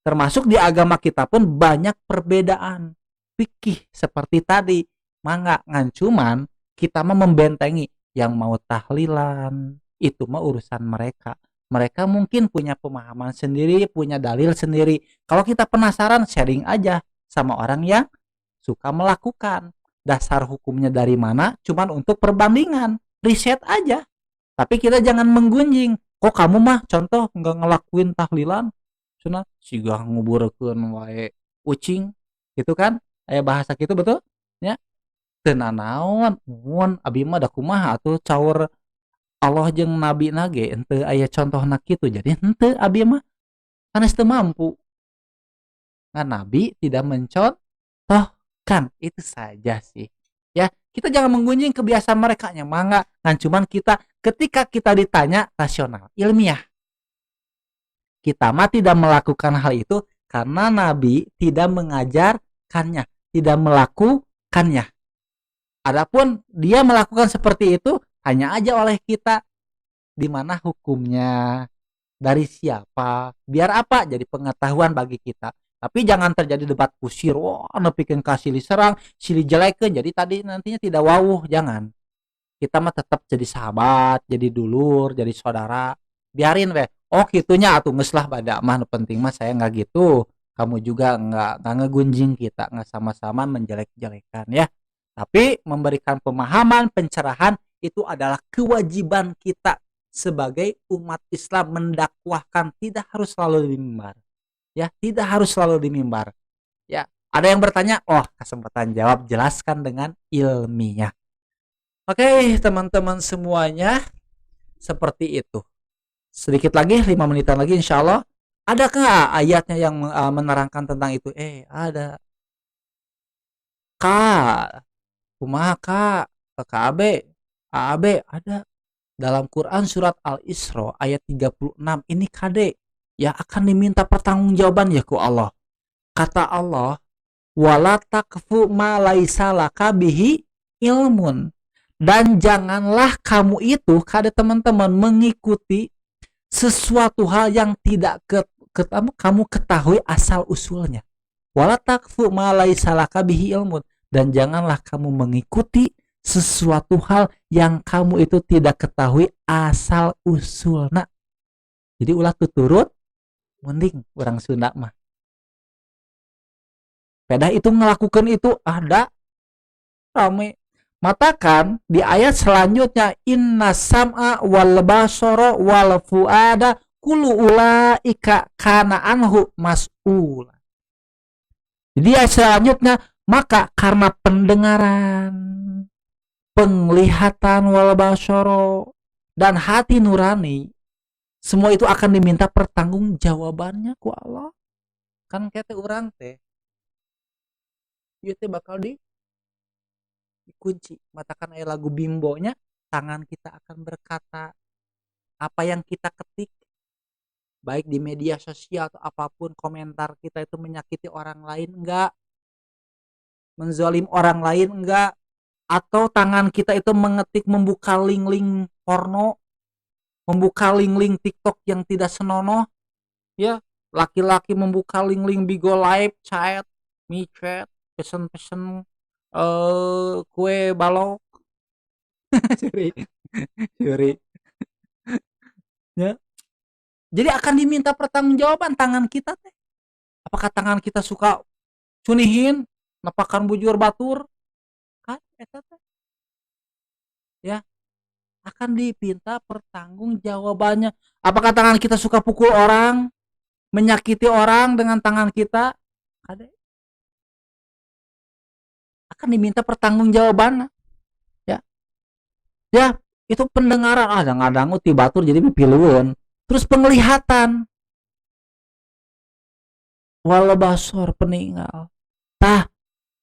Termasuk di agama kita pun banyak perbedaan fikih seperti tadi. Mangga ngan cuman kita mah membentengi yang mau tahlilan itu mah urusan mereka. Mereka mungkin punya pemahaman sendiri, punya dalil sendiri. Kalau kita penasaran, sharing aja sama orang yang suka melakukan. Dasar hukumnya dari mana? Cuman untuk perbandingan, riset aja. Tapi kita jangan menggunjing. Kok kamu mah contoh nggak ngelakuin tahlilan, cenah, siga nguburkeun wae ucing gitu kan. Aya bahasa kitu, betul nya? Teu nanaon mun abi mah, da kumaha atuh, caur Allah jeung nabi na ge henteu aya contohna kitu, jadi henteu abi mah sanes teu mampu. Nah, nabi tidak mencontohkan itu saja sih ya. Kita jangan menggunjing kebiasaan mereka nya, mangga, ngan cuman kita ketika kita ditanya rasional, ilmiah, kita mah tidak melakukan hal itu karena nabi tidak mengajarkannya, tidak melakukannya. Adapun dia melakukan seperti itu, hanya aja oleh kita di mana hukumnya, dari siapa, biar apa, jadi pengetahuan bagi kita. Tapi jangan terjadi debat kusir, wah, nepikeun ka silih serang, silih jelekeun, jadi tadi nantinya tidak wawuh. Jangan. Kita mah tetap jadi sahabat, jadi dulur, jadi saudara. Biarin weh. Oh, kitunya, atuh geus lah, bada mah nu penting mah saya nggak gitu, kamu juga nggak ngegunjing kita, nggak sama-sama menjelek-jelekan ya. Tapi memberikan pemahaman, pencerahan itu adalah kewajiban kita sebagai umat Islam mendakwahkan, tidak harus selalu di mimbar. Ya, tidak harus selalu di mimbar. Ya, ada yang bertanya, oh, kesempatan jawab, jelaskan dengan ilmiah. Oke, teman-teman semuanya, seperti itu. Sedikit lagi, 5 menitan lagi, insya Allah. Adakah ayatnya yang menerangkan tentang itu? Eh, ada. Kak, kumaha Kak? KAB, AAB ada dalam Quran surat Al-Isra ayat 36. Ini KD ya, akan diminta pertanggungjawaban ya ku Allah. Kata Allah, wala taqfu ma laisa laka bihi ilmun, dan janganlah kamu itu, kata teman-teman, mengikuti sesuatu hal yang tidak kamu ketahui asal usulnya. Wala taqfu ma laisa laka bihi ilmun, dan janganlah kamu mengikuti sesuatu hal yang kamu itu tidak ketahui asal usulna. Jadi ulah tuturut mending orang Sunda mah. Pedah itu melakukan itu ada rame. Matakan di ayat selanjutnya, inna sam'a wal basara wal fuada kullu ulaika kana anhu mas'ula. Jadi ayat selanjutnya, maka karena pendengaran, penglihatan, wal basara, dan hati nurani, semua itu akan diminta pertanggungjawabannya ku Allah. Kan kete urang teh ieu teh bakal dikunci. Matakan aya lagu Bimbonya, tangan kita akan berkata apa yang kita ketik, baik di media sosial atau apapun, komentar kita itu menyakiti orang lain enggak, menzolim orang lain enggak, atau tangan kita itu mengetik, membuka link-link porno, membuka link-link TikTok yang tidak senonoh ya, laki-laki membuka link-link Bigo Live chat, MiChat, pesen-pesen kue balok, sorry sorry ya. Jadi akan diminta pertanggungjawaban tangan kita teh. Apakah tangan kita suka cunihin, nepakan bujur batur kan, eta teh ya akan dipinta pertanggungjawabannya. Apakah tangan kita suka pukul orang, menyakiti orang dengan tangan kita, ada akan diminta pertanggungjawaban ya. Ya, itu pendengaran, ah, ngadangu ti batur jadi pilueun. Terus penglihatan, wal basor, peninggal. Tah,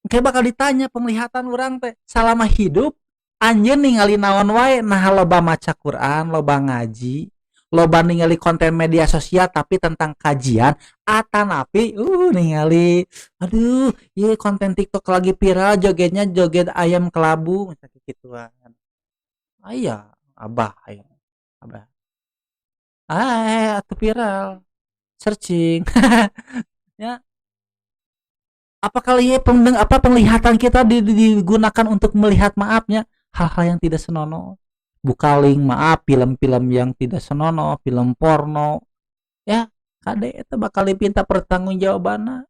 kayak bakal ditanya penglihatan orang teh selama hidup anjeun ningali naon wae. Nah, loba maca Quran, loba ngaji, loba ningali konten media sosial tapi tentang kajian, atanapi ningali, aduh, ieu konten TikTok lagi viral, jogetnya joget ayam kelabu misalnya gituan. Ah iya, abah aya abah, ah, atuh viral searching ya. Apa kali ya apa penglihatan kita digunakan untuk melihat, maafnya, hal-hal yang tidak senonoh, buka link, maaf, film-film yang tidak senonoh, film porno ya. Kade, itu bakal dipinta pertanggungjawaban.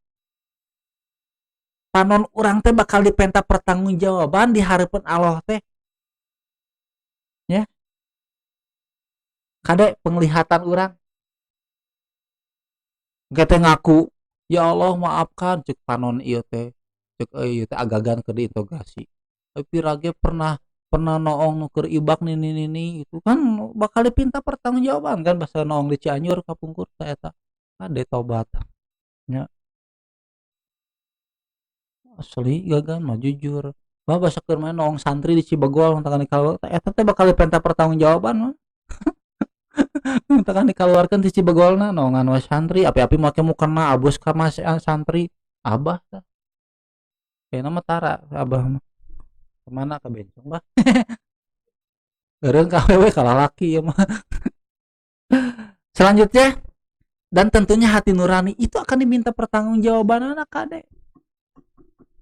Panon urang teh bakal dipenta pertanggungjawaban di hareupeun Allah teh ya. Kade penglihatan urang. Engke teh ngaku, "Ya Allah, maafkan," cek panon ieu teh. Cek ieu teh agagan keur diinterogasi. "Tapi rage pernah pernah noong nu keur ibak nini nini," itu kan bakal dipinta pertanggungjawaban kan, basa noong di Cianjur kapungkur teh eta. Kade tobat nya. Asli gagan mah jujur. Bah, basa keur mah noong santri di Cibegol tah eta teh bakal dipinta pertanggungjawaban mah. Tekan dikaluarkeun ti Cibegolna noongan we santri, api-api make mukena abus ka mas santri. Abah tah. Kayakna mah tara abah mah. Kemana ka bencong bah. Eureun ka awewe ka lalaki ieu mah. Selanjutnya, dan tentunya hati nurani itu akan diminta pertanggungjawabanana, kade.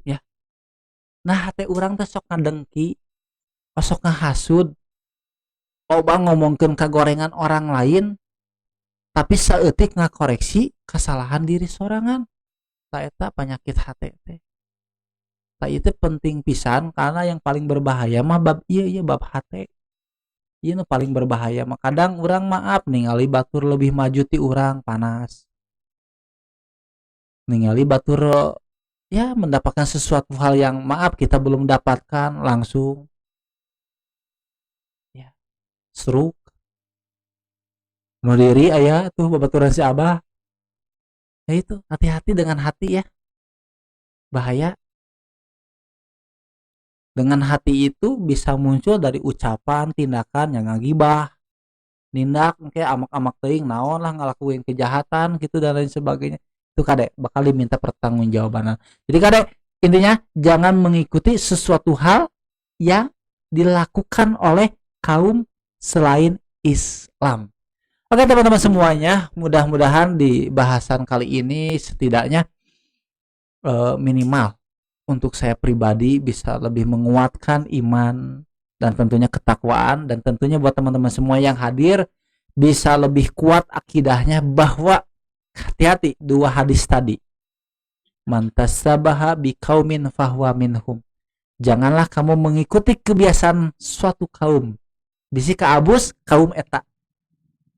Ya. Nah, hati urang teh sok ngadengki, sok ngahasud, loba ngomongkeun kagorengan orang lain, tapi saeutik ngakoreksi kesalahan diri sorangan. Tah, eta penyakit hati teh. Tah, itu penting pisan karena yang paling berbahaya mah bab ieu ieu bab hate. Ieu nu paling berbahaya mah. Kadang urang, maaf, ningali batur lebih maju ti urang, panas. Ningali batur ya mendapatkan sesuatu hal yang, maaf, kita belum dapatkan, langsung ya stroke. Bunuh diri aya tuh babaturan si Abah. Ya itu, hati-hati dengan hati ya. Bahaya. Dengan hati itu bisa muncul dari ucapan, tindakan yang ngagibah, nindak kayak amak-amak teuing naon lah, ngelakuin kejahatan gitu dan lain sebagainya. Itu kade bakal diminta pertanggungjawaban. Jadi kade, intinya jangan mengikuti sesuatu hal yang dilakukan oleh kaum selain Islam. Oke teman-teman semuanya, mudah-mudahan di bahasan kali ini setidaknya minimal untuk saya pribadi bisa lebih menguatkan iman dan tentunya ketakwaan, dan tentunya buat teman-teman semua yang hadir bisa lebih kuat akidahnya bahwa hati-hati dua hadis tadi. Man tasyabbaha biqaumin fahuwa minhum. Janganlah kamu mengikuti kebiasaan suatu kaum. Bisi kaabus kaum eta.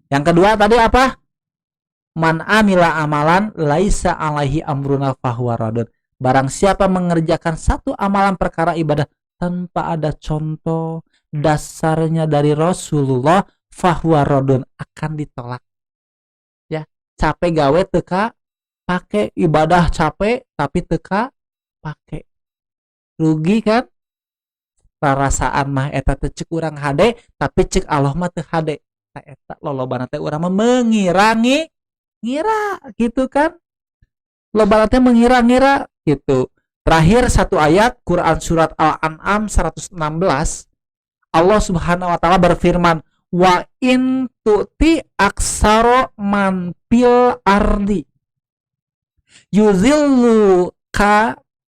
Yang kedua tadi apa? Man amila amalan laisa alaihi amruna fahuwa radun. Barang siapa mengerjakan satu amalan perkara ibadah tanpa ada contoh dasarnya dari Rasulullah, fahuwa radun, akan ditolak. Ya, capek gawe teu kapake, ibadah capek tapi teu kapake. Rugi kan? Perasaan mah eta teh cek urang hade, tapi cek Allah mah teu hade. Tah, eta lolobana teh urang mah mengira-ngira gitu kan. Lobana teh mengira-ngira gitu. Terakhir satu ayat Quran surat Al-An'am 116, Allah Subhanahu wa taala berfirman, wa in tuti' aksaro man fil ardi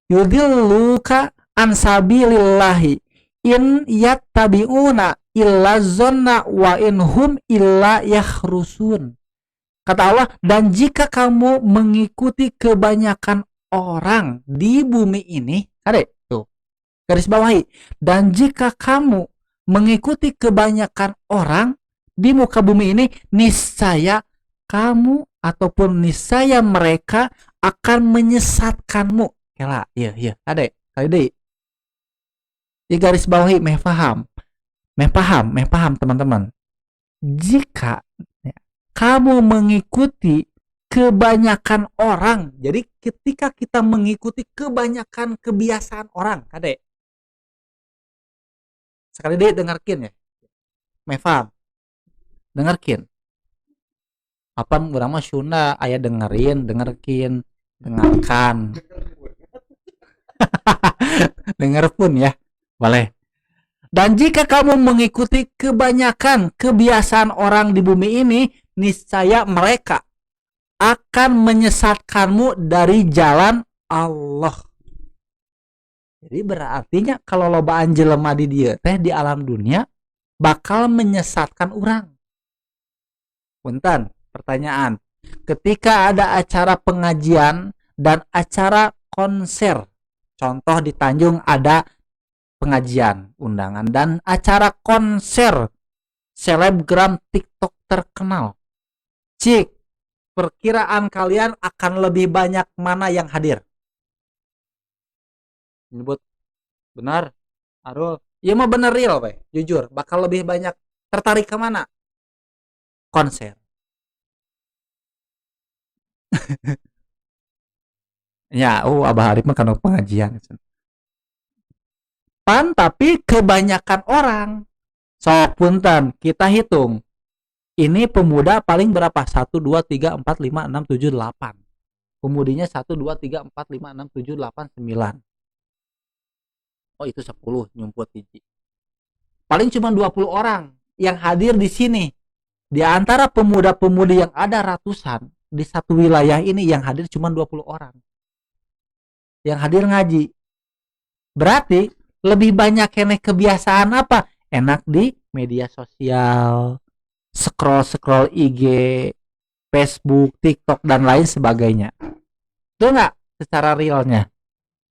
yudhilluka an sabilillahi in yattabi'una illa zonna wa in hum illa yakhrusun. Kata Allah, dan jika kamu mengikuti kebanyakan orang di bumi ini, kade, tuh, garis bawahi, dan jika kamu mengikuti kebanyakan orang di muka bumi ini, niscaya kamu ataupun niscaya mereka akan menyesatkanmu. Kela, iya, kade, kali deui. Di garis bawahi, meh paham. Meh paham, meh paham teman-teman. Jika ya, kamu mengikuti kebanyakan orang, jadi ketika kita mengikuti kebanyakan kebiasaan orang, kade. Sekali deui dengarkin ya. Meh paham. Dengarkin. Apa urang mah Sunda aya dengerin, dengerkin, dengarkan. Dengar pun ya. Boleh. Dan jika kamu mengikuti kebanyakan kebiasaan orang di bumi ini, niscaya mereka akan menyesatkanmu dari jalan Allah. Jadi berartinya kalau lobaan jelema di dieu teh di alam dunia bakal menyesatkan orang. Punten, pertanyaan. Ketika ada acara pengajian dan acara konser, contoh di Tanjung ada pengajian, undangan dan acara konser Selebgram TikTok terkenal. Cik, perkiraan kalian akan lebih banyak mana yang hadir? Menyebut benar, Arul. Iya mah bener, real we, jujur. Bakal lebih banyak tertarik ke mana? Konser. Ya, oh, Abah Arif mah kan pengajian. Pan tapi kebanyakan orang, sok punten, kita hitung. Ini pemuda paling berapa? 1, 2, 3, 4, 5, 6, 7, 8. Pemudinya 1, 2, 3, 4, 5, 6, 7, 8, 9. Oh, itu 10 nyumput hiji. Paling cuma 20 orang yang hadir di sini. Di antara pemuda-pemudi yang ada ratusan di satu wilayah ini, yang hadir cuma 20 orang. Yang hadir ngaji. Berarti lebih banyak keneh kebiasaan apa? Enak di media sosial, scroll-scroll IG, Facebook, TikTok, dan lain sebagainya. Itu enggak secara realnya?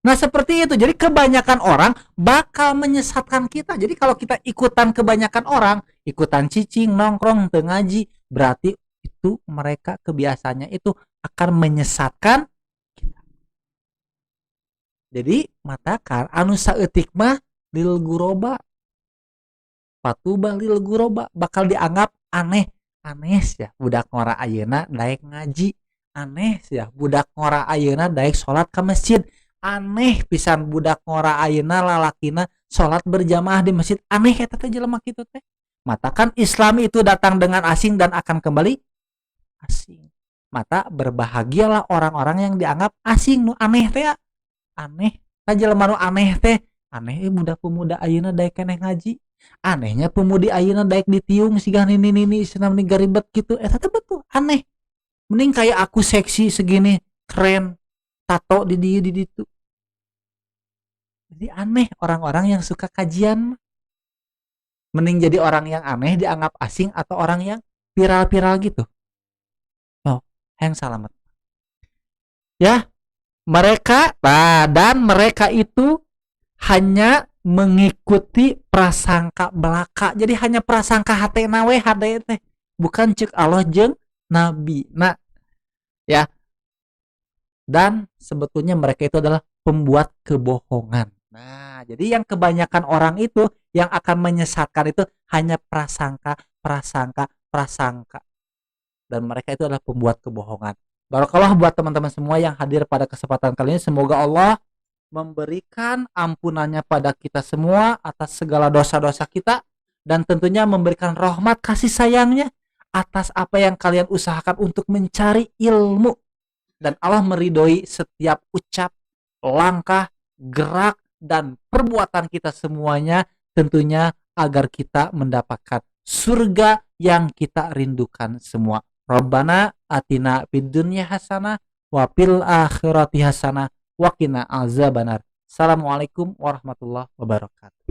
Nah, seperti itu. Jadi kebanyakan orang bakal menyesatkan kita. Jadi kalau kita ikutan kebanyakan orang, ikutan cicing, nongkrong, teu ngaji, berarti itu mereka kebiasaannya itu akan menyesatkan kita. Jadi matakan anu saeutik mah lil guroba, fatuba lil guroba, bakal dianggap aneh. Aneh ya budak ngora ayeuna daek ngaji, aneh ya budak ngora ayeuna daek salat ke masjid, aneh pisan budak ngora ayeuna lalakina salat berjamaah di masjid, aneh eta teh jelema kitu teh. Matakan Islam itu datang dengan asing dan akan kembali asing. Maka berbahagialah orang-orang yang dianggap asing, nu aneh teh ya. Aneh tah jelema nu aneh teh, aneh budak pemuda ayeuna daek keneh ngaji, anehnya pemudi ayeuna daek ditiung siga nini nini senam nih garibet gitu. Eta teh betul aneh. Mending kayak aku, seksi segini, keren, tato di dieu di ditu. Jadi aneh orang-orang yang suka kajian. Mending jadi orang yang aneh dianggap asing atau orang yang viral-viral gitu? Oh, yang salamet ya mereka. Nah, dan mereka itu hanya mengikuti prasangka belaka. Jadi hanya prasangka hatena we, hade teh bukan cek Allah jeung Nabi. Nah ya, dan sebetulnya mereka itu adalah pembuat kebohongan. Nah, jadi yang kebanyakan orang itu yang akan menyesatkan itu hanya prasangka, prasangka, prasangka, dan mereka itu adalah pembuat kebohongan. Barakallah buat teman-teman semua yang hadir pada kesempatan kali ini. Semoga Allah memberikan ampunannya pada kita semua atas segala dosa-dosa kita dan tentunya memberikan rahmat kasih sayangnya atas apa yang kalian usahakan untuk mencari ilmu, dan Allah meridhoi setiap ucap, langkah, gerak, dan perbuatan kita semuanya, tentunya agar kita mendapatkan surga yang kita rindukan semua. Rabbana atina fid dunya hasanah wa fil akhirati hasanah wa qina azabannar. Assalamualaikum warahmatullahi wabarakatuh.